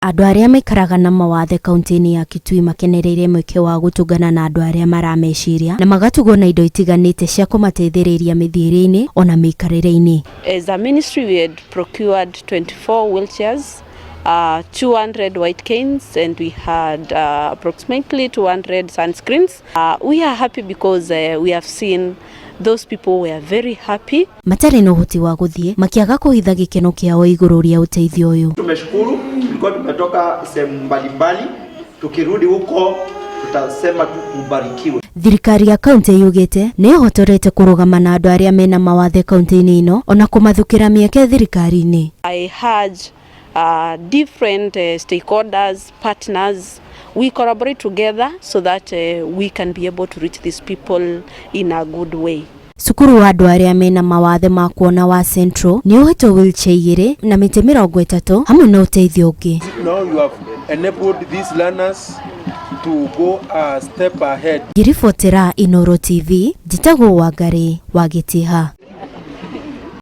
Andũ arĩa maikaraga na mawathe kaunti-inĩ ya Kitui makenereire mweke wa gũtũngana na andũ arĩa marameciria na magatugwo na indo itiganĩte cia kũmateithĩrĩria mĩthiĩre-inĩ ona mĩikarĩre-inĩ. As a ministry we had procured 24 wheelchairs, 200 white canes and we had approximately 200 sunscreens. We are happy because we have seen those people were very happy. Matarĩ na ũhoti wa gũthiĩ makĩaga kũhitha gĩkeno kĩao igũrũ rĩa ũteithio ũyũ. Tumeshukuru, tulikuwa tumetoka sehemu mbalimbali, tukirudi huko tutasema tu mbarikiwe. Thirikari ya kaunti yugĩte nĩ ĩhotorete kũrũgama na andũ arĩa mena mawathe kaunti-inĩ ĩno ona kũmathukĩra mĩeke thirikari-inĩ. I urge different stakeholders, partners, we collaborate together so that we can be able to reach these people in a good way. Cukuru wa andũ arĩa mena mawathe ma kuona wa Central nĩ ũhetwo wheelchair igĩrĩ na mĩtĩ 30 hamwe na ũteithio ũngĩ. Now you have enabled these learners to go a step ahead. Ngĩribotera Inooro TV, njĩtagwo Wangarĩ wa Gĩtĩha.